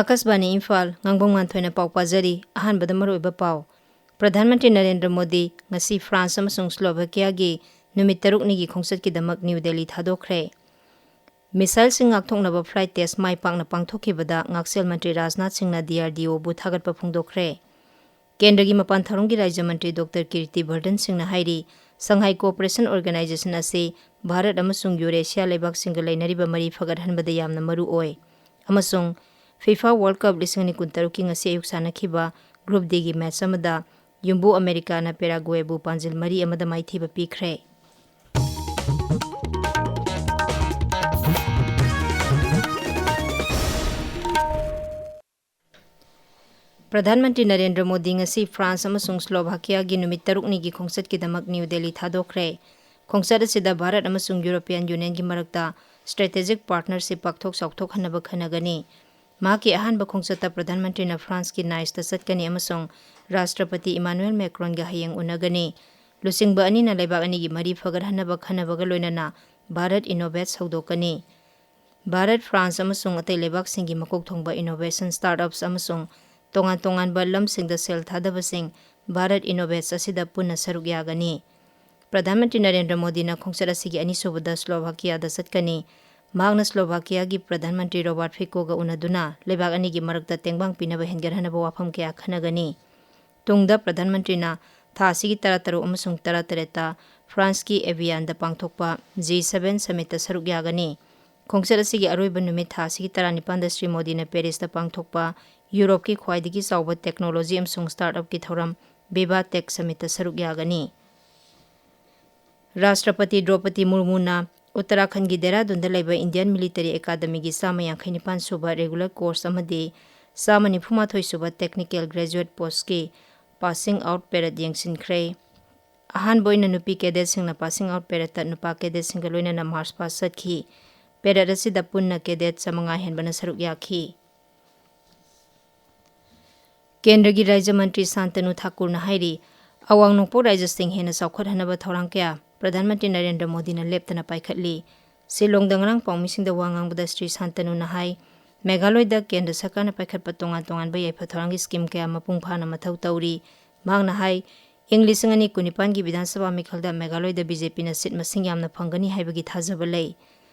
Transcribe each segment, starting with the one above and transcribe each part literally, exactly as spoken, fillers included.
ꯑꯥꯀꯥꯁꯕꯥꯅꯤ ꯏꯝꯐꯥꯜ, ꯉꯥꯡꯕꯝ ꯉꯥꯟꯊꯣꯏꯅ ꯄꯥꯎ ꯄꯥꯖꯔꯤ꯫ ꯑꯍꯥꯟꯕꯗ ꯃꯔꯨꯑꯣꯏꯕ ꯄꯥꯎ꯫ ꯄ꯭ꯔꯙꯥꯟ ꯃꯟꯇ꯭ꯔꯤ ꯅꯔꯦꯟꯗ꯭ꯔ ꯃꯣꯗꯤ ꯉꯁꯤ ꯐ꯭ꯔꯥꯟꯁ ꯑꯃꯁꯨꯡ ꯁ꯭ꯂꯣꯚꯥꯀꯤꯌꯥꯒꯤ ꯅꯨꯃꯤꯠ ꯇꯔꯨꯛꯅꯤꯒꯤ ꯈꯣꯡꯆꯠꯀꯤꯗꯃꯛ ꯅ꯭ꯌꯨ ꯗꯦꯜꯂꯤ ꯊꯥꯗꯣꯛꯈ꯭ꯔꯦ꯫ ꯃꯤꯁꯥꯏꯜꯁꯤꯡ ꯉꯥꯛꯊꯣꯛꯅꯕ flight test ꯃꯥꯏ ꯄꯥꯛꯅ ꯄꯥꯡꯊꯣꯛꯈꯤꯕꯗ ꯉꯥꯛꯁꯦꯜ ꯃꯟꯇ꯭ꯔꯤ ꯔꯥꯖꯅꯥꯊ ꯁꯤꯡꯅ D R D Oꯕꯨ ꯊꯥꯒꯠꯄ ꯐꯣꯡꯗꯣꯛꯈ꯭ꯔꯦ꯫ ꯀꯦꯟꯗ꯭ꯔꯒꯤ ꯃꯄꯥꯟ ꯊꯧꯔꯝꯒꯤ ꯔꯥꯖ꯭ꯌ ꯃꯟꯇ꯭ꯔꯤ ꯗꯣꯛꯇꯔ ꯀꯤꯔꯇꯤ ꯚꯔꯙꯟ ꯁꯤꯡꯅ ꯍꯥꯏꯔꯤ, ꯁꯪꯍꯥꯏ ꯀꯣꯑꯣꯄꯔꯦꯁꯟ ꯑꯣꯔꯒꯅꯥꯏꯖꯦꯁꯟ ꯑꯁꯤ ꯚꯥꯔꯠ ꯑꯃꯁꯨꯡ ꯌꯨꯔꯦꯁꯤꯌꯥ ꯂꯩꯕꯥꯛꯁꯤꯡꯒ ꯂꯩꯅꯔꯤꯕ ꯃꯔꯤ ꯐꯒꯠꯍꯟꯕꯗ ꯌꯥꯝꯅ ꯃꯔꯨ ꯑꯣꯏ ꯑꯃꯁꯨꯡ FIFA World Cup ꯂꯤꯁꯤꯡ ꯑꯅꯤ ꯀꯨꯟꯇꯔꯨꯛꯀꯤ ꯉꯁꯤ ꯑꯌꯨꯛ ꯁꯥꯟꯅꯈꯤꯕ Group Dꯒꯤ ꯃꯦꯆ ꯑꯃꯗ ꯌꯨꯝꯕꯨ ꯑꯃꯦꯔꯤꯀꯥꯅ ꯄꯦꯔꯥꯒ꯭ꯋꯦꯕꯨ ꯄꯥꯟꯖꯤꯜ ꯃꯔꯤ ꯑꯃꯗ ꯃꯥꯏꯊꯤꯕ ꯄꯤꯈ꯭ꯔꯦ꯫ ꯄ꯭ꯔꯙꯥꯟ ꯃꯟꯇ꯭ꯔꯤ ꯅꯔꯦꯟꯗ꯭ꯔ ꯃꯣꯗꯤ ꯉꯁꯤ ꯐ꯭ꯔꯥꯟꯁ ꯑꯃꯁꯨꯡ ꯁ꯭ꯂꯣꯚꯥꯀꯤꯌꯥꯒꯤ ꯅꯨꯃꯤꯠ ꯇꯔꯨꯛꯅꯤꯒꯤ ꯈꯣꯡꯆꯠꯀꯤꯗꯃꯛ ꯅ꯭ꯌꯨ ꯗꯦꯜꯂꯤ ꯊꯥꯗꯣꯛꯈ꯭ꯔꯦ꯫ ꯈꯣꯡꯆꯠ ꯑꯁꯤꯗ ꯚꯥꯔꯠ ꯑꯃꯁꯨꯡ ꯌꯨꯔꯣꯄꯤꯌꯟ ꯌꯨꯅꯤꯌꯟꯒꯤ ꯃꯔꯛꯇ strategic partnership ꯄꯥꯛꯊꯣꯛ ꯆꯥꯎꯊꯣꯛꯍꯟꯅꯕ ꯈꯟꯅꯒꯅꯤ꯫ ꯃꯍꯥꯛꯀꯤ ꯑꯍꯥꯟꯕ ꯈꯣꯡꯆꯠꯇ ꯄ꯭ꯔꯙꯥꯟ ꯃꯟꯇ꯭ꯔꯤꯅ ꯐ꯭ꯔꯥꯟꯁꯀꯤ ꯅꯥꯏꯁꯇ ꯆꯠꯀꯅꯤ ꯑꯃꯁꯨꯡ ꯔꯥꯁꯇ꯭ꯔꯄꯇꯤ ꯏꯃꯥꯅꯨꯑꯦꯜ ꯃꯦꯀ꯭ꯔꯣꯟꯒ ꯍꯌꯦꯡ ꯎꯅꯒꯅꯤ꯫ ꯂꯨꯆꯤꯡꯕ ꯑꯅꯤꯅ ꯂꯩꯕꯥꯛ ꯑꯅꯤꯒꯤ ꯃꯔꯤ ꯐꯒꯠꯍꯟꯅꯕ ꯈꯟꯅꯕꯒ ꯂꯣꯏꯅꯅ ꯚꯥꯔꯠ Innovates ꯍꯧꯗꯣꯛꯀꯅꯤ꯫ ꯚꯥꯔꯠ, ꯐ꯭ꯔꯥꯟꯁ ꯑꯃꯁꯨꯡ ꯑꯇꯩ ꯂꯩꯕꯥꯛꯁꯤꯡꯒꯤ ꯃꯀꯣꯛ ꯊꯣꯡꯕ innovation startups ꯑꯃꯁꯨꯡ ꯇꯣꯉꯥꯟ ꯇꯣꯉꯥꯟꯕ ꯂꯝꯁꯤꯡꯗ ꯁꯦꯜ ꯊꯥꯗꯕꯁꯤꯡ ꯚꯥꯔꯠ Innovates ꯑꯁꯤꯗ ꯄꯨꯟꯅ ꯁꯔꯨꯛ ꯌꯥꯒꯅꯤ꯫ ꯄ꯭ꯔꯙꯥꯟ ꯃꯟꯇ꯭ꯔꯤ ꯅꯔꯦꯟꯗ꯭ꯔ ꯃꯣꯗꯤꯅ ꯈꯣꯡꯆꯠ ꯑꯁꯤꯒꯤ ꯑꯅꯤꯁꯨꯕꯗ ꯁ꯭ꯂꯣꯚꯥꯀꯤꯌꯥꯗ ꯆꯠꯀꯅꯤ꯫ ꯃꯍꯥꯛꯅ ꯁ꯭ꯂꯣꯚꯥꯀꯤꯌꯥꯒꯤ ꯄ꯭ꯔꯙꯥꯟ ꯃꯟꯇ꯭ꯔꯤ ꯔꯣꯕꯥꯔꯠ ꯐꯤꯀꯣꯒ ꯎꯅꯗꯨꯅ ꯂꯩꯕꯥꯛ ꯑꯅꯤꯒꯤ ꯃꯔꯛꯇ ꯇꯦꯡꯕꯥꯡ ꯄꯤꯅꯕ ꯍꯦꯟꯒꯠꯍꯟꯅꯕ ꯋꯥꯐꯝ ꯀꯌꯥ ꯈꯟꯅꯒꯅꯤ꯫ ꯇꯨꯡꯗ ꯄ꯭ꯔꯙꯥꯟ ꯃꯟꯇ꯭ꯔꯤꯅ ꯊꯥ ꯑꯁꯤꯒꯤ ꯇꯔꯥꯇꯔꯨꯛ ꯑꯃꯁꯨꯡ ꯇꯔꯥꯇꯔꯦꯠꯇ ꯐ꯭ꯔꯥꯟꯁꯀꯤ ꯑꯦꯚꯤꯌꯥꯟꯗ ꯄꯥꯡꯊꯣꯛꯄ G seven summitꯇ ꯁꯔꯨꯛ ꯌꯥꯒꯅꯤ꯫ ꯈꯣꯡꯆꯠ ꯑꯁꯤꯒꯤ ꯑꯔꯣꯏꯕ ꯅꯨꯃꯤꯠ ꯊꯥ ꯑꯁꯤꯒꯤ ꯇꯔꯥꯅꯤꯄꯥꯟꯗ ꯁ꯭ꯔꯤ ꯃꯣꯗꯤꯅ ꯄꯦꯔꯤꯁꯇ ꯄꯥꯡꯊꯣꯛꯄ ꯌꯨꯔꯣꯞꯀꯤ ꯈ꯭ꯋꯥꯏꯗꯒꯤ ꯆꯥꯎꯕ technology ꯑꯃꯁꯨꯡ startupꯀꯤ ꯊꯧꯔꯝ Viva Tech Summitꯇ ꯁꯔꯨꯛ ꯌꯥꯒꯅꯤ꯫ ꯔꯥꯁꯇ꯭ꯔꯄꯇꯤ ꯗ꯭ꯔꯧꯄꯗꯤ ꯃꯨꯔꯃꯨꯅ ꯎꯠꯇꯔꯥꯈꯟꯒꯤ ꯗꯦꯔꯥꯗꯨꯟꯗ ꯂꯩꯕ Indian Military Academyꯒꯤ ꯆꯥꯝꯃ ꯌꯥꯡꯈꯩ ꯅꯤꯄꯥꯟ ꯁꯨꯕ regular course ꯑꯃꯗꯤ ꯆꯥꯝꯃ ꯅꯤꯐꯨ ꯃꯥꯊꯣꯏ ꯁꯨꯕ technical graduate postꯀꯤ passing out parade ꯌꯦꯡꯁꯤꯟꯈ꯭ꯔꯦ꯫ ꯑꯍꯥꯟꯕ ꯑꯣꯏꯅ ꯅꯨꯄꯤ cadetꯁꯤꯡꯅ passing out paradeꯇ ꯅꯨꯄꯥ cadetꯁꯤꯡꯒ ꯂꯣꯏꯅꯅ march past ꯆꯠꯈꯤ꯫ Parade ꯑꯁꯤꯗ ꯄꯨꯟꯅ cadet ꯆꯥꯃꯉꯥ ꯍꯦꯟꯕꯅ ꯁꯔꯨꯛ ꯌꯥꯈꯤ꯫ ꯀꯦꯟꯗ꯭ꯔꯒꯤ ꯔꯥꯖ꯭ꯌ ꯃꯟꯇ꯭ꯔꯤ ꯁꯥꯟꯇꯅꯨ ꯊꯥꯀꯨꯔꯅ ꯍꯥꯏꯔꯤ, ꯑꯋꯥꯡ ꯅꯣꯡꯄꯣꯛ ꯔꯥꯖ꯭ꯌꯁꯤꯡ ꯍꯦꯟꯅ ꯆꯥꯎꯈꯠꯍꯟꯅꯕ ꯊꯧꯔꯥꯡ ꯀꯌꯥ ꯄ꯭ꯔꯙꯥꯟ ꯃꯟꯇ꯭ꯔꯤ ꯅꯔꯦꯟꯗ꯭ꯔ ꯃꯣꯗꯤꯅ ꯂꯦꯞꯇꯅ ꯄꯥꯏꯈꯠꯂꯤ꯫ ꯁꯤꯂꯣꯡꯗ ꯉꯔꯥꯡ ꯄꯥꯎꯃꯤꯁꯤꯡꯗ ꯋꯥ ꯉꯥꯡꯕꯗ ꯁ꯭ꯔꯤ ꯁꯥꯟꯇꯅꯨꯅ ꯍꯥꯏ, ꯃꯦꯘꯥꯂꯣꯏꯗ ꯀꯦꯟꯗ꯭ꯔ ꯁꯔꯀꯥꯔꯅ ꯄꯥꯏꯈꯠꯄ ꯇꯣꯉꯥꯟ ꯇꯣꯉꯥꯟꯕ ꯌꯥꯏꯐ ꯊꯧꯔꯥꯡꯒꯤ ꯁ꯭ꯀꯤꯝ ꯀꯌꯥ ꯃꯄꯨꯡ ꯐꯥꯅ ꯃꯊꯧ ꯇꯧꯔꯤ꯫ ꯃꯍꯥꯛꯅ ꯍꯥꯏ, ꯏꯪ ꯂꯤꯁꯤꯡ ꯑꯅꯤ ꯀꯨꯟꯅꯤꯄꯥꯟꯒꯤ ꯕꯤꯙꯥꯟ ꯁꯚꯥ ꯃꯤꯈꯜꯗ ꯃꯦꯘꯥꯂꯣꯏꯗ ꯕꯤ ꯖꯦ ꯄꯤꯅ ꯁꯤꯠ ꯃꯁꯤꯡ ꯌꯥꯝꯅ ꯐꯪꯒꯅꯤ ꯍꯥꯏꯕꯒꯤ ꯊꯥꯖꯕ ꯂꯩ꯫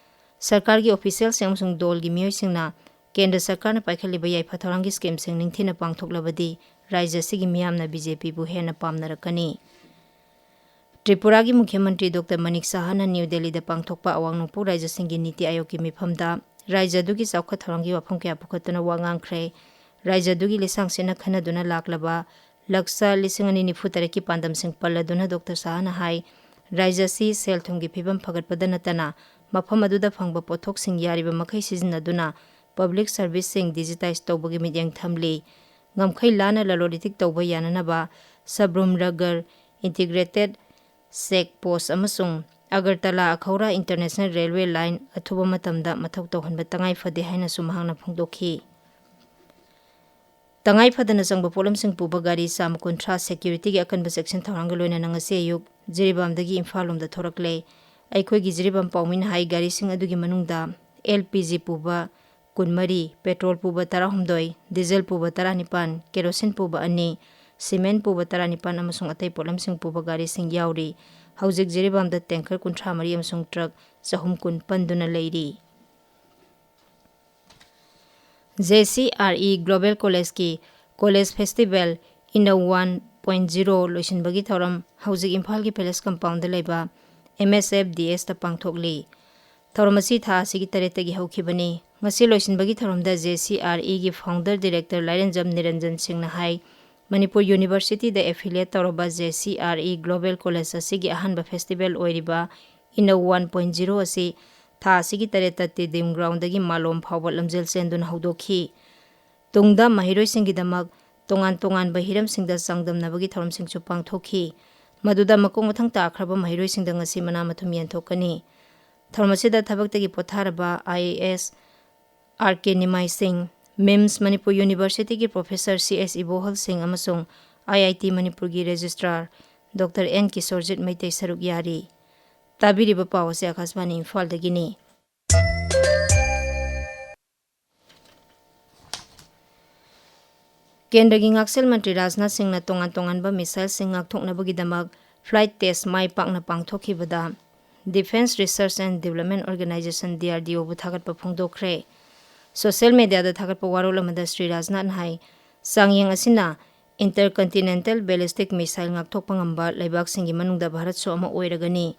ꯁꯔꯀꯥꯔꯒꯤ ꯑꯣꯐꯤꯁꯤꯌꯦꯜꯁꯤꯡ ꯑꯃꯁꯨꯡ ꯗꯣꯜꯒꯤ ꯃꯤꯑꯣꯏꯁꯤꯡꯅ ꯀꯦꯟꯗ꯭ꯔ ꯁꯔꯀꯥꯔꯅ ꯄꯥꯏꯈꯠꯂꯤꯕ ꯌꯥꯏꯐ ꯊꯧꯔꯥꯡꯒꯤ ꯁ꯭ꯀꯤꯝꯁꯤꯡ ꯅꯤꯡꯊꯤꯅ ꯄꯥꯡꯊꯣꯛꯂꯕꯗꯤ ꯔꯥꯖ꯭ꯌ ꯑꯁꯤꯒꯤ ꯃꯤꯌꯥꯝꯅ ꯕꯤ ꯖꯦ ꯄꯤꯕꯨ ꯍꯦꯟꯅ ꯄꯥꯝꯅꯔꯛꯀꯅꯤ꯫ ꯇ꯭ꯔꯤꯄꯨꯔꯥꯒꯤ ꯃꯨꯈ꯭ꯌ ꯃꯟꯇ꯭ꯔꯤ ꯗꯣꯛꯇꯔ ꯃꯅꯤꯛ ꯁꯍꯥꯅ ꯅ꯭ꯌꯨ ꯗꯦꯜꯂꯤꯗ ꯄꯥꯡꯊꯣꯛꯄ ꯑꯋꯥꯡ ꯅꯣꯡꯄꯣꯛ ꯔꯥꯖ꯭ꯌꯁꯤꯡꯒꯤ ꯅꯤꯇꯤ ꯑꯥꯌꯣꯒꯀꯤ ꯃꯤꯐꯝꯗ ꯔꯥꯖ꯭ꯌ ꯑꯗꯨꯒꯤ ꯆꯥꯎꯈꯠ ꯊꯧꯔꯥꯡꯒꯤ ꯋꯥꯐꯝ ꯀꯌꯥ ꯄꯨꯈꯠꯇꯨꯅ ꯋꯥ ꯉꯥꯡꯈ꯭ꯔꯦ꯫ ꯔꯥꯖ꯭ꯌ ꯑꯗꯨꯒꯤ ꯂꯤꯁꯥꯡꯁꯤꯠꯅ ꯈꯟꯅꯗꯨꯅ ꯂꯥꯛꯂꯕ ꯂꯛꯁ ꯂꯤꯁꯤꯡ ꯑꯅꯤ ꯅꯤꯐꯨ ꯇꯔꯦꯠꯀꯤ ꯄꯥꯟꯗꯝꯁꯤꯡ ꯄꯜꯂꯗꯨꯅ ꯗꯣꯛꯇꯔ ꯁꯍꯥꯅ ꯍꯥꯏ, ꯔꯥꯖ꯭ꯌ ꯑꯁꯤ ꯁꯦꯜ ꯊꯨꯝꯒꯤ ꯐꯤꯕꯝ ꯐꯒꯠꯄꯗ ꯅꯠꯇꯅ ꯃꯐꯝ ꯑꯗꯨꯗ ꯐꯪꯕ ꯄꯣꯠꯊꯣꯛꯁꯤꯡ ꯌꯥꯔꯤꯕ ꯃꯈꯩ ꯁꯤꯖꯤꯟꯅꯗꯨꯅ ꯄꯕ꯭ꯂꯤꯛ ꯁꯔꯚꯤꯁꯁꯤꯡ ꯗꯤꯖꯤꯇꯥꯏꯖ ꯇꯧꯕꯒꯤ ꯃꯤꯠꯌꯦꯡ ꯊꯝꯂꯤ꯫ ꯉꯝꯈꯩ ꯂꯥꯟꯅ ꯂꯂꯣꯟ ꯏꯇꯤꯛ ꯇꯧꯕ ꯌꯥꯅꯅꯕ ꯁꯕ꯭ꯔꯨꯝꯅꯒꯔ ꯏꯟꯇꯤꯒ꯭ꯔꯦꯇꯦꯗ ꯆꯦꯛ ꯄꯣꯁ ꯑꯃꯁꯨꯡ ꯑꯒꯔꯇꯂꯥ ꯑꯈꯧꯔꯥ ꯏꯟꯇꯔꯅꯦꯁꯅꯦꯜ ꯔꯦꯜꯋꯦ ꯂꯥꯏꯟ ꯑꯊꯨꯕ ꯃꯇꯝꯗ ꯃꯊꯧ ꯇꯧꯍꯟꯕ ꯇꯉꯥꯏ ꯐꯗꯦ ꯍꯥꯏꯅꯁꯨ ꯃꯍꯥꯛꯅ ꯐꯣꯡꯗꯣꯛꯈꯤ꯫ ꯇꯉꯥꯏ ꯐꯗꯅ ꯆꯪꯕ ꯄꯣꯠꯂꯝꯁꯤꯡ ꯄꯨꯕ ꯒꯥꯔꯤ ꯆꯥꯝꯃ ꯀꯨꯟꯊ꯭ꯔꯥ ꯁꯦꯀ꯭ꯌꯨꯔꯤꯇꯤꯒꯤ ꯑꯀꯟꯕ ꯆꯦꯛꯁꯤꯟ ꯊꯧꯔꯥꯡꯒ ꯂꯣꯏꯅꯅ ꯉꯁꯤ ꯑꯌꯨꯛ ꯖꯤꯔꯤꯕꯥꯝꯗꯒꯤ ꯏꯝꯐꯥꯜ ꯂꯣꯝꯗ ꯊꯣꯔꯛꯂꯦ꯫ ꯑꯩꯈꯣꯏꯒꯤ ꯖꯤꯔꯤꯕꯥꯝ ꯄꯥꯎꯃꯤꯅ ꯍꯥꯏ, ꯒꯥꯔꯤꯁꯤꯡ ꯑꯗꯨꯒꯤ ꯃꯅꯨꯡꯗ ꯑꯦꯜ ꯄꯤ ꯖꯤ ꯄꯨꯕ ꯀꯨꯟꯃꯔꯤ, ꯄꯦꯇ꯭ꯔꯣꯜ ꯄꯨꯕ ꯇꯔꯥꯍꯨꯝꯗꯣꯏ, ꯗꯤꯖꯜ ꯄꯨꯕ ꯇꯔꯥꯅꯤꯄꯥꯟ, ꯀꯦꯔꯣꯁꯤꯟ ꯄꯨꯕ ꯑꯅꯤ, ꯁꯤꯃꯦꯟ ꯄꯨꯕ ꯇꯔꯥꯅꯤꯄꯥꯟ ꯑꯃꯁꯨꯡ ꯑꯇꯩ ꯄꯣꯠꯂꯝꯁꯤꯡ ꯄꯨꯕ ꯒꯥꯔꯤꯁꯤꯡ ꯌꯥꯎꯔꯤ꯫ ꯍꯧꯖꯤꯛ ꯖꯤꯔꯤꯕꯥꯝꯗ ꯇꯦꯡꯀꯔ ꯀꯨꯟꯊ꯭ꯔꯥ ꯃꯔꯤ ꯑꯃꯁꯨꯡ ꯇ꯭ꯔꯛ ꯆꯍꯨꯝ ꯀꯨꯟ ꯄꯟꯗꯨꯅ ꯂꯩꯔꯤ꯫ J C R E global ꯀꯣꯂꯦꯖꯀꯤ ꯀꯣꯂꯦꯖ ꯐꯦꯁꯇꯤꯚꯦꯜ ꯏꯟꯅꯣ ꯋꯥꯟ ꯄꯣꯏꯟ ꯖꯤꯔꯣ ꯂꯣꯏꯁꯤꯟꯕꯒꯤ ꯊꯧꯔꯝ ꯍꯧꯖꯤꯛ ꯏꯝꯐꯥꯜꯒꯤ ꯄꯦꯂꯦꯁ ꯀꯝꯄꯥꯎꯟꯗ ꯂꯩꯕ ꯑꯦꯝ ꯑꯦꯁ ꯑꯦꯐ ꯗꯤ ꯑꯦꯁꯇ ꯄꯥꯡꯊꯣꯛꯂꯤ꯫ ꯊꯧꯔꯝ ꯑꯁꯤ ꯊꯥ ꯑꯁꯤꯒꯤ ꯇꯔꯦꯠꯇꯒꯤ ꯍꯧꯈꯤꯕꯅꯤ꯫ ꯉꯁꯤ ꯂꯣꯏꯁꯤꯟꯕꯒꯤ ꯊꯧꯔꯝꯗ ꯖꯦ ꯁꯤ ꯑꯥꯔ ꯏꯒꯤ ꯐꯥꯎꯟꯗꯔ ꯗꯤꯔꯦꯛꯇꯔ ꯂꯥꯏꯔꯦꯟꯖꯝ ꯅꯤꯔꯟꯖꯟ ꯁꯤꯡꯅ ꯍꯥꯏ, ꯃꯅꯤꯄꯨꯔ ꯌꯨꯅꯤꯚꯔꯁꯤꯇꯤꯗ ꯑꯦꯐꯤꯂꯤꯌꯦꯠ ꯇꯧꯔꯕ J C R E global college ꯑꯁꯤꯒꯤ ꯑꯍꯥꯟꯕ ꯐꯦꯁꯇꯤꯚꯦꯜ ꯑꯣꯏꯔꯤꯕ ꯏꯟꯅꯣ ꯋꯥꯟ ꯄꯣꯏꯟ ꯖꯤꯔꯣ ꯑꯁꯤ ꯊꯥ ꯑꯁꯤꯒꯤ ꯇꯔꯦꯠꯇ ꯇꯤꯗꯤꯝ ꯒ꯭ꯔꯥꯎꯟꯗꯒꯤ ꯃꯥꯂꯣꯝ ꯐꯥꯎꯕ ꯂꯝꯖꯦꯜ ꯆꯦꯟꯗꯨꯅ ꯍꯧꯗꯣꯛꯈꯤ꯫ ꯇꯨꯡꯗ ꯃꯍꯩꯔꯣꯏꯁꯤꯡꯒꯤꯗꯃꯛ ꯇꯣꯉꯥꯟ ꯇꯣꯉꯥꯟꯕ ꯍꯤꯔꯝꯁꯤꯡꯗ ꯆꯥꯡꯗꯝꯅꯕꯒꯤ ꯊꯧꯔꯝꯁꯤꯡꯁꯨ ꯄꯥꯡꯊꯣꯛꯈꯤ꯫ ꯃꯗꯨꯗ ꯃꯀꯣꯛ ꯃꯊꯪ ꯇꯥꯈ꯭ꯔꯕ ꯃꯍꯩꯔꯣꯏꯁꯤꯡꯗ ꯉꯁꯤ ꯃꯅꯥ ꯃꯊꯨꯝ ꯌꯦꯟꯊꯣꯛꯀꯅꯤ꯫ ꯊꯧꯔꯝ ꯑꯁꯤꯗ ꯊꯕꯛꯇꯒꯤ ꯄꯣꯊꯥꯔꯕ ꯑꯥꯏ ꯑꯦ ꯑꯦꯁ ꯑꯥꯔ ꯀꯦ ꯅꯤꯃꯥꯏ ꯁꯤꯡ, ꯃꯤꯝꯁ ꯃꯅꯤꯄꯨꯔ ꯌꯨꯅꯤꯚꯔꯁꯤꯇꯤꯒꯤ ꯄ꯭ꯔꯣꯐꯦꯁꯔ ꯁꯤ ꯑꯦꯁ ꯏꯕꯣꯍꯜ ꯁꯤꯡ ꯑꯃꯁꯨꯡ ꯑꯥꯏ ꯑꯥꯏ ꯇꯤ ꯃꯅꯤꯄꯨꯔꯒꯤ ꯔꯦꯖꯤꯁꯇ꯭ꯔꯥꯔ ꯗꯣꯛꯇꯔ ꯑꯦꯟ ꯀꯤꯁꯣꯔꯖꯤꯠ ꯃꯩꯇꯩ ꯁꯔꯨꯛ ꯌꯥꯔꯤ꯫ ꯇꯥꯕꯤꯔꯤꯕ ꯄꯥꯎ ꯑꯁꯤ ꯑꯥꯀꯥꯁꯕꯥꯅꯤ ꯏꯝꯐꯥꯜꯗꯒꯤꯅꯤ꯫ ꯀꯦꯟꯗ꯭ꯔꯒꯤ ꯉꯥꯛꯁꯦꯜ ꯃꯟꯇ꯭ꯔꯤ ꯔꯥꯖꯅꯥꯊ ꯁꯤꯡꯅ ꯇꯣꯉꯥꯟ ꯇꯣꯉꯥꯟꯕ ꯃꯤꯁꯥꯏꯜꯁꯤꯡ ꯉꯥꯛꯊꯣꯛꯅꯕꯒꯤꯗꯃꯛ flight test ꯃꯥꯏ ꯄꯥꯛꯅ ꯄꯥꯡꯊꯣꯛꯈꯤꯕꯗ Defence Research and Development Organization, D R D O, ꯕꯨ ꯊꯥꯒꯠꯄ ꯐꯣꯡꯗꯣꯛꯈ꯭ꯔꯦ꯫ ꯁꯣꯁꯤꯌꯦꯜ ꯃꯦꯗꯤꯌꯥꯗ ꯊꯥꯒꯠꯄ ꯋꯥꯔꯣꯜ ꯑꯃꯗ ꯁ꯭ꯔꯤ ꯔꯥꯖꯅꯥꯊꯅ ꯍꯥꯏ, ꯆꯥꯡꯌꯦꯡ ꯑꯁꯤꯅ Intercontinental Ballistic Missile ꯉꯥꯛꯊꯣꯛꯄ ꯉꯝꯕ ꯂꯩꯕꯥꯛꯁꯤꯡꯒꯤ ꯃꯅꯨꯡꯗ ꯚꯥꯔꯠꯁꯨ ꯑꯃ ꯑꯣꯏꯔꯒꯅꯤ꯫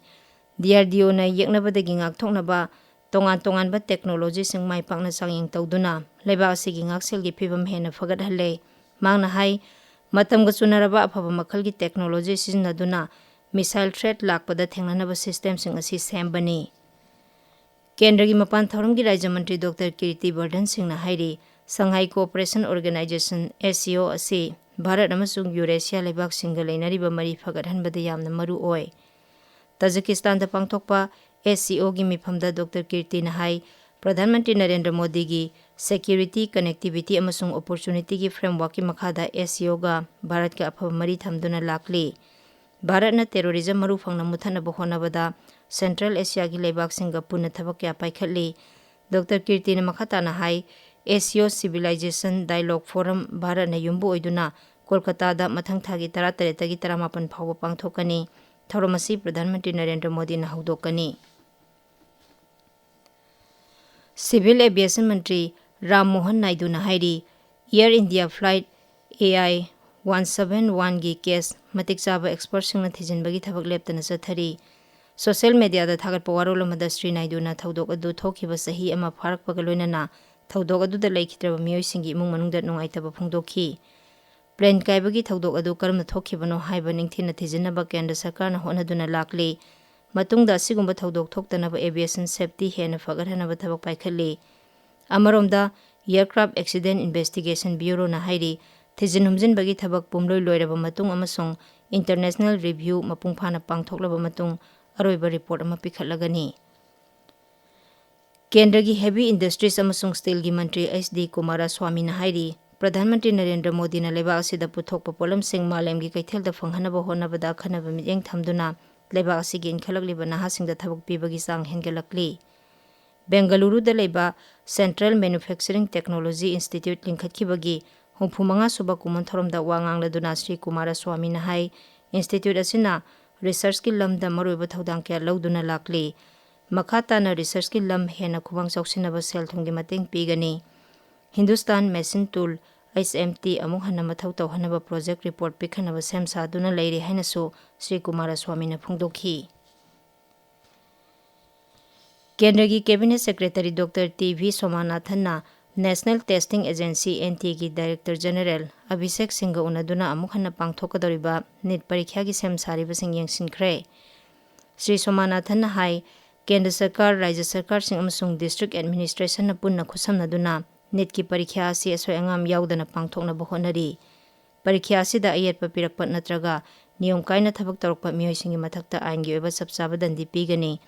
D R D O ꯅ ꯌꯦꯛꯅꯕꯗꯒꯤ ꯉꯥꯛꯊꯣꯛꯅꯕ ꯇꯣꯉꯥꯟ ꯇꯣꯉꯥꯟꯕ technology ꯁꯤꯡ ꯃꯥꯏ ꯄꯥꯛꯅ ꯆꯥꯡꯌꯦꯡ ꯇꯧꯗꯨꯅ ꯂꯩꯕꯥꯛ ꯑꯁꯤꯒꯤ ꯉꯥꯛꯁꯦꯜꯒꯤ ꯐꯤꯕꯝ ꯍꯦꯟꯅ ꯐꯒꯠꯍꯜꯂꯦ꯫ ꯃꯍꯥꯛꯅ ꯍꯥꯏ, ꯃꯇꯝꯒ ꯆꯨꯅꯔꯕ ꯑꯐꯕ ꯃꯈꯜꯒꯤ technology ꯁꯤꯖꯤꯟꯅꯗꯨꯅ missile threat ꯂꯥꯛꯄꯗ ꯊꯦꯡꯅꯅꯕ system ꯁꯤꯡ ꯑꯁꯤ ꯁꯦꯝꯕꯅꯤ꯫ ꯀꯦꯟꯗ꯭ꯔꯒꯤ ꯃꯄꯥꯟ ꯊꯧꯔꯝꯒꯤ ꯔꯥꯖ꯭ꯌ ꯃꯟꯇ꯭ꯔꯤ ꯗꯣꯛꯇꯔ ꯀꯤꯔꯇꯤ ꯕꯔꯙꯟ ꯁꯤꯡꯅ ꯍꯥꯏꯔꯤ, Shanghai Cooperation Organization, S C O, ꯑꯁꯤ ꯚꯥꯔꯠ ꯑꯃꯁꯨꯡ ꯌꯨꯔꯦꯁꯤꯌꯥ ꯂꯩꯕꯥꯛꯁꯤꯡꯒ ꯂꯩꯅꯔꯤꯕ ꯃꯔꯤ ꯐꯒꯠꯍꯟꯕꯗ ꯌꯥꯝꯅ ꯃꯔꯨ ꯑꯣꯏ꯫ ꯇꯥꯖꯤꯀꯤꯁꯇꯥꯟꯗ ꯄꯥꯡꯊꯣꯛꯄ S C O ꯒꯤ ꯃꯤꯐꯝꯗ ꯗꯣꯛꯇꯔ ꯀꯤꯔꯇꯤꯅ ꯍꯥꯏ, ꯄ꯭ꯔꯙꯥꯟ ꯃꯟꯇ꯭ꯔꯤ ꯅꯔꯦꯟꯗ꯭ꯔ ꯃꯣꯗꯤꯒꯤ security, connectivity ꯑꯃꯁꯨꯡ opportunity ꯒꯤ framework ꯀꯤ ꯃꯈꯥꯗ S C O ꯒ ꯚꯥꯔꯠꯀ ꯑꯐꯕ ꯃꯔꯤ ꯊꯝꯗꯨꯅ ꯂꯥꯛꯂꯤ꯫ ꯚꯥꯔꯠꯅ terrorism ꯃꯔꯨ ꯐꯪꯅ ꯃꯨꯠꯊꯠꯅꯕ ꯍꯣꯠꯅꯕꯗ Central Asia ꯒꯤ ꯂꯩꯕꯥꯛꯁꯤꯡꯒ ꯄꯨꯟꯅ ꯊꯕꯛ ꯀꯌꯥ ꯄꯥꯏꯈꯠꯂꯤ꯫ ꯗꯣꯛꯇꯔ ꯀꯤꯔꯇꯤꯅ ꯃꯈꯥ ꯇꯥꯅ ꯍꯥꯏ, S C O Civilization Dialogue Forum ꯚꯥꯔꯠꯅ ꯌꯨꯝꯕꯨ ꯑꯣꯏꯗꯨꯅ ꯀꯣꯜꯀꯇꯥꯗ ꯃꯊꯪ ꯊꯥꯒꯤ ꯇꯔꯥꯇꯔꯦꯠꯇꯒꯤ ꯇꯔꯥꯃꯥꯄꯟ ꯐꯥꯎꯕ ꯄꯥꯡꯊꯣꯛꯀꯅꯤ꯫ ꯊꯧꯔꯝ ꯑꯁꯤ ꯄ꯭ꯔꯙꯥꯟ ꯃꯟꯇ꯭ꯔꯤ ꯅꯔꯦꯟꯗ꯭ꯔ ꯃꯣꯗꯤꯅ ꯍꯧꯗꯣꯛꯀꯅꯤ꯫ Civil Aviation ꯃꯟꯇ꯭ꯔꯤ ꯔꯥꯝ ꯃꯣꯍꯟ ꯅꯥꯏꯗꯨꯅ ꯍꯥꯏꯔꯤ, Air India flight A I one seven one ꯒꯤ case ꯃꯇꯤꯛ ꯆꯥꯕ expert ꯁꯤꯡꯅ ꯊꯤꯖꯤꯟꯕꯒꯤ ꯊꯕꯛ ꯂꯦꯞꯇꯅ ꯆꯠꯊꯔꯤ꯫ ꯁꯣꯁꯤꯌꯦꯜ ꯃꯦꯗꯤꯌꯥꯗ ꯊꯥꯒꯠꯄ ꯋꯥꯔꯣꯜ ꯑꯃꯗ ꯁ꯭ꯔꯤ ꯅꯥꯏꯗꯨꯅ ꯊꯧꯗꯣꯛ ꯑꯗꯨ ꯊꯣꯛꯈꯤꯕ ꯆꯍꯤ ꯑꯃ ꯐꯥꯔꯛꯄꯒ ꯂꯣꯏꯅꯅ ꯊꯧꯗꯣꯛ ꯑꯗꯨꯗ ꯂꯩꯈꯤꯗ꯭ꯔꯕ ꯃꯤꯑꯣꯏꯁꯤꯡꯒꯤ ꯏꯃꯨꯡ ꯃꯅꯨꯡꯗ ꯅꯨꯡꯉꯥꯏꯇꯕ ꯐꯣꯡꯗꯣꯛꯈꯤ꯫ Plane ꯀꯥꯏꯕꯒꯤ ꯊꯧꯗꯣꯛ ꯑꯗꯨ ꯀꯔꯝꯅ ꯊꯣꯛꯈꯤꯕꯅꯣ ꯍꯥꯏꯕ ꯅꯤꯡꯊꯤꯅ ꯊꯤꯖꯤꯟꯅꯕ ꯀꯦꯟꯗ꯭ꯔ ꯁꯔꯀꯥꯔꯅ ꯍꯣꯠꯅꯗꯨꯅ ꯂꯥꯛꯂꯤ꯫ ꯃꯇꯨꯡꯗ ꯑꯁꯤꯒꯨꯝꯕ ꯊꯧꯗꯣꯛ ꯊꯣꯛꯇꯅꯕ aviation safety ꯍꯦꯟꯅ ꯐꯒꯠꯍꯟꯅꯕ ꯊꯕꯛ ꯄꯥꯏꯈꯠꯂꯤ꯫ ꯑꯃꯔꯣꯝꯗ, Aircraft Accident Investigation Bureau ꯅ ꯍꯥꯏꯔꯤ, ꯊꯤꯖꯤꯟ ꯍꯨꯝꯖꯤꯟꯕꯒꯤ ꯊꯕꯛ ꯄꯨꯝꯂꯣꯏ ꯂꯣꯏꯔꯕ ꯃꯇꯨꯡ ꯑꯃꯁꯨꯡ internal review ꯃꯄꯨꯡ ꯐꯥꯅ ꯄꯥꯡꯊꯣꯛꯂꯕ ꯃꯇꯨꯡ ꯑꯔꯣꯏꯕ report ꯑꯃ ꯄꯤꯈꯠꯂꯒꯅꯤ꯫ ꯀꯦꯟꯗ꯭ꯔꯒꯤ Heavy Industries ꯑꯃꯁꯨꯡ Steel ꯒꯤ ꯃꯟꯇ꯭ꯔꯤ H D ꯀꯨꯃꯥꯔꯥꯁ꯭ꯋꯥꯃꯤꯅ ꯍꯥꯏꯔꯤ, ꯄ꯭ꯔꯙꯥꯟ ꯃꯟꯇ꯭ꯔꯤ ꯅꯔꯦꯟꯗ꯭ꯔ ꯃꯣꯗꯤꯅ ꯂꯩꯕꯥꯛ ꯑꯁꯤꯗ ꯄꯨꯊꯣꯛꯄ ꯄꯣꯠꯂꯝꯁꯤꯡ ꯃꯥꯂꯦꯝꯒꯤ ꯀꯩꯊꯦꯜꯗ ꯐꯪꯍꯟꯅꯕ ꯍꯣꯠꯅꯕꯗ ꯑꯈꯟꯅꯕ ꯃꯤꯠꯌꯦꯡ ꯊꯝꯗꯨꯅ ꯂꯩꯕꯥꯛ ꯑꯁꯤꯒꯤ ꯏꯟꯈꯠꯂꯛꯂꯤꯕ ꯅꯍꯥꯁꯤꯡꯗ ꯊꯕꯛ ꯄꯤꯕꯒꯤ ꯆꯥꯡ ꯍꯦꯟꯒꯠꯂꯛꯂꯤ꯫ ꯕꯦꯡꯒꯂꯨꯔꯨꯗ ꯂꯩꯕ Central Manufacturing Technology Institute ꯂꯤꯡꯈꯠꯈꯤꯕꯒꯤ ꯍꯨꯝꯐꯨ ꯃꯉꯥ ꯁꯨꯕ ꯀꯨꯝꯑꯣꯟ ꯊꯧꯔꯝꯗ ꯋꯥ ꯉꯥꯡꯂꯗꯨꯅ ꯁ꯭ꯔꯤ ꯀꯨꯃꯥꯔ ꯁ꯭ꯋꯥꯃꯤꯅ ꯍꯥꯏ, institute ꯑꯁꯤꯅ researchꯀꯤ ꯂꯝꯗ ꯃꯔꯨꯑꯣꯏꯕ ꯊꯧꯗꯥꯡ ꯀꯌꯥ ꯂꯧꯗꯨꯅ ꯂꯥꯛꯂꯤ꯫ ꯃꯈꯥ ꯇꯥꯅ researchꯀꯤ ꯂꯝ ꯍꯦꯟꯅ ꯈꯨꯃꯥꯡ ꯆꯥꯎꯁꯤꯟꯅꯕ ꯁꯦꯜ ꯊꯨꯝꯒꯤ ꯃꯇꯦꯡ ꯄꯤꯒꯅꯤ꯫ Hindustan Machine Tool, H M T, ꯑꯃꯨꯛ ꯍꯟꯅ ꯃꯊꯧ ꯇꯧꯍꯟꯅꯕ project report ꯄꯤꯈꯠꯅꯕ ꯁꯦꯝ ꯁꯥꯗꯨꯅ ꯂꯩꯔꯤ ꯍꯥꯏꯅꯁꯨ ꯁ꯭ꯔꯤ ꯀꯨꯃꯥꯔ ꯁ꯭ꯋꯥꯃꯤꯅ ꯐꯣꯡꯗꯣꯛꯈꯤ꯫ ꯀꯦꯟꯗ꯭ꯔꯒꯤ Cabinet Secretary Doctor T V ꯁꯣꯃꯥꯅꯥꯊꯟꯅ National Testing Agency, N T Aꯒꯤ Director General Abhishek ꯁꯤꯡꯒ ꯎꯅꯗꯨꯅ ꯑꯃꯨꯛ ꯍꯟꯅ ꯄꯥꯡꯊꯣꯛꯀꯗꯧꯔꯤꯕ ꯅꯤꯠ ꯄꯔꯤꯈ꯭ꯌꯥꯒꯤ ꯁꯦꯝ ꯁꯥꯔꯤꯕꯁꯤꯡ ꯌꯦꯡꯁꯤꯟꯈ꯭ꯔꯦ꯫ ꯁ꯭ꯔꯤ ꯁꯣꯃꯥꯅꯥꯊꯟꯅ ꯍꯥꯏ, ꯀꯦꯟꯗ꯭ꯔ ꯁꯔꯀꯥꯔ, ꯔꯥꯖ꯭ꯌ ꯁꯔꯀꯥꯔꯁꯤꯡ ꯑꯃꯁꯨꯡ district administrationꯅ ꯄꯨꯟꯅ ꯈꯨꯠꯁꯝꯅꯗꯨꯅ ꯅꯤꯠꯀꯤ ꯄꯔꯤꯈ꯭ꯌꯥ ꯑꯁꯤ ꯑꯁꯣꯏ ꯑꯉꯥꯝ ꯌꯥꯎꯗꯅ ꯄꯥꯡꯊꯣꯛꯅꯕ ꯍꯣꯠꯅꯔꯤ꯫ ꯄꯔꯤꯈ꯭ꯌꯥ ꯑꯁꯤꯗ ꯑꯌꯦꯠꯄ ꯄꯤꯔꯛꯄ ꯅꯠꯇ꯭ꯔꯒ ꯅꯤꯌꯣꯝ ꯀꯥꯏꯅ ꯊꯕꯛ ꯇꯧꯔꯛꯄ ꯃꯤꯑꯣꯏꯁꯤꯡꯒꯤ ꯃꯊꯛꯇ ꯑꯥꯏꯟꯒꯤ ꯑꯣꯏꯕ ꯆꯞ ꯆꯥꯕ ꯗꯟꯗꯤ ꯄꯤꯒꯅꯤ꯫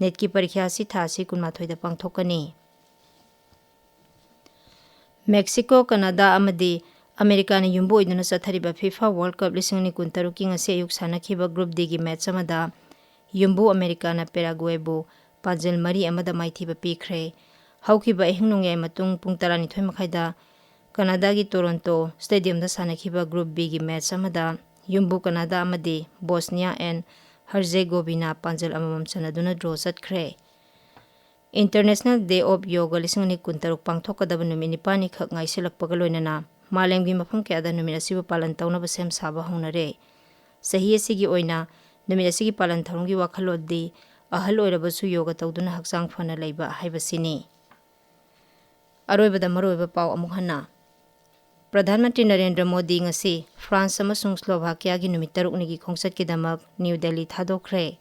ꯅꯤꯠꯀꯤ ꯄꯔꯤꯈ꯭ꯌꯥ ꯑꯁꯤ ꯊꯥ ꯑꯁꯤ ꯀꯨꯟꯃꯥꯊꯣꯏꯗ ꯄꯥꯡꯊꯣꯛꯀꯅꯤ꯫ ꯃꯦꯛꯁꯤꯀꯣ, ꯀꯅꯥꯗꯥ ꯑꯃꯗꯤ ꯑꯃꯦꯔꯤꯀꯥꯅ ꯌꯨꯝꯕꯨ ꯑꯣꯏꯗꯨꯅ ꯆꯠꯊꯔꯤꯕ FIFA World Cup ꯂꯤꯁꯤꯡ ꯑꯅꯤ ꯀꯨꯟꯇꯔꯨꯛꯀꯤ ꯉꯁꯤ ꯑꯌꯨꯛ ꯁꯥꯟꯅꯈꯤꯕ Group Dꯒꯤ match ꯑꯃꯗ ꯌꯨꯝꯕꯨ ꯑꯃꯦꯔꯤꯀꯥꯅ Paraguayꯕꯨ ꯄꯥꯟꯖꯜ ꯃꯔꯤ ꯑꯃꯗ ꯃꯥꯏꯊꯤꯕ ꯄꯤꯈ꯭ꯔꯦ꯫ ꯍꯧꯈꯤꯕ ꯑꯍꯤꯡ ꯅꯣꯡꯌꯥꯏ ꯃꯇꯨꯡ ꯄꯨꯡ ꯇꯔꯥꯅꯤꯊꯣꯏ ꯃꯈꯥꯏꯗ ꯀꯅꯥꯗꯥꯒꯤ Toronto Stadiumꯗ ꯁꯥꯟꯅꯈꯤꯕ Group Bꯒꯤ match ꯑꯃꯗ ꯌꯨꯝꯕꯨ ꯀꯅꯥꯗꯥ ꯑꯃꯗꯤ Bosnia and Herzegovina ꯄꯥꯟꯖꯜ ꯑꯃꯃꯝ ꯆꯟꯅꯗꯨꯅ draw ꯆꯠꯈ꯭ꯔꯦ꯫ International Day of Yoga ꯂꯤꯁꯤꯡ ꯑꯅꯤ ꯀꯨꯟꯇꯔꯨꯛ ꯄꯥꯡꯊꯣꯛꯀꯗꯕ ꯅꯨꯃꯤꯠ ꯅꯤꯄꯥꯜꯅꯤ ꯈꯛ ꯉꯥꯏꯁꯤꯜꯂꯛꯄꯒ ꯂꯣꯏꯅꯅ ꯃꯥꯂꯦꯝꯒꯤ ꯃꯐꯝ ꯀꯌꯥꯗ ꯅꯨꯃꯤꯠ ꯑꯁꯤꯕꯨ ꯄꯥꯂꯟ ꯇꯧꯅꯕ ꯁꯦꯝ ꯁꯥꯕ ꯍꯧꯅꯔꯦ꯫ ꯆꯍꯤ ꯑꯁꯤꯒꯤ ꯑꯣꯏꯅ ꯅꯨꯃꯤꯠ ꯑꯁꯤꯒꯤ ꯄꯥꯂꯟ ꯊꯧꯔꯝꯒꯤ ꯋꯥꯈꯜꯂꯣꯟꯗꯤ ꯑꯍꯜ ꯑꯣꯏꯔꯕꯁꯨ ꯌꯣꯒ ꯇꯧꯗꯨꯅ ꯍꯛꯆꯥꯡ ꯐꯅ ꯂꯩꯕ ꯍꯥꯏꯕꯁꯤꯅꯤ꯫ ꯑꯔꯣꯏꯕꯗ ꯃꯔꯨꯑꯣꯏꯕ ꯄꯥꯎ ꯑꯃꯨꯛ ꯍꯟꯅ꯫ ꯄ꯭ꯔꯙꯥꯟ ꯃꯟꯇ꯭ꯔꯤ ꯅꯔꯦꯟꯗ꯭ꯔ ꯃꯣꯗꯤ ꯉꯁꯤ ꯐ꯭ꯔꯥꯟꯁ ꯑꯃꯁꯨꯡ ꯁ꯭ꯂꯣꯚꯥꯀꯤꯌꯥꯒꯤ ꯅꯨꯃꯤꯠ ꯇꯔꯨꯛꯅꯤꯒꯤ ꯈꯣꯡꯆꯠꯀꯤꯗꯃꯛ ꯅ꯭ꯌꯨ ꯗꯦꯜꯂꯤ ꯊꯥꯗꯣꯛꯈ꯭ꯔꯦ꯫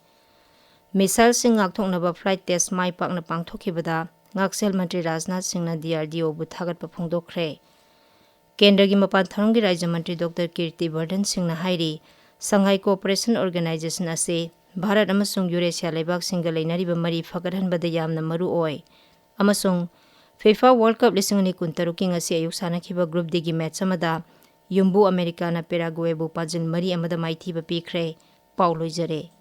Missileꯁꯤꯡ ꯉꯥꯛꯊꯣꯛꯅꯕ flight test ꯃꯥꯏ ꯄꯥꯛꯅ ꯄꯥꯡꯊꯣꯛꯈꯤꯕꯗ ꯉꯥꯛꯁꯦꯜ ꯃꯟꯇ꯭ꯔꯤ ꯔꯥꯖꯅꯥꯊ ꯁꯤꯡꯅ DRDOꯕꯨ ꯊꯥꯒꯠꯄ ꯐꯣꯡꯗꯣꯛꯈ꯭ꯔꯦ꯫ ꯀꯦꯟꯗ꯭ꯔꯒꯤ ꯃꯄꯥꯟ ꯊꯧꯔꯝꯒꯤ ꯔꯥꯖ꯭ꯌ ꯃꯟꯇ꯭ꯔꯤ ꯗꯣꯛꯇꯔ ꯀꯤꯔꯇꯤ ꯕꯔꯙꯟ ꯁꯤꯡꯅ ꯍꯥꯏꯔꯤ, Shanghai Cooperation Organisation ꯑꯁꯤ ꯚꯥꯔꯠ ꯑꯃꯁꯨꯡ ꯌꯨꯔꯦꯁꯤꯌꯥ ꯂꯩꯕꯥꯛꯁꯤꯡꯒ ꯂꯩꯅꯔꯤꯕ ꯃꯔꯤ ꯐꯒꯠꯍꯟꯕꯗ ꯌꯥꯝꯅ ꯃꯔꯨ ꯑꯣꯏ ꯑꯃꯁꯨꯡ FIFA World Cup ꯂꯤꯁꯤꯡ ꯑꯅꯤ ꯀꯨꯟꯇꯔꯨꯛꯀꯤ ꯉꯁꯤ ꯑꯌꯨꯛ ꯁꯥꯟꯅꯈꯤꯕ Group Dꯒꯤ match ꯑꯃꯗ ꯌꯨꯝꯕꯨ ꯑꯃꯦꯔꯤꯀꯥꯅ Paraguayꯕꯨ ꯄꯥꯟꯖꯤꯜ ꯃꯔꯤ ꯑꯃꯗ ꯃꯥꯏꯊꯤꯕ ꯄꯤꯈ꯭ꯔꯦ꯫ ꯄꯥꯎ ꯂꯣꯏꯖꯔꯦ꯫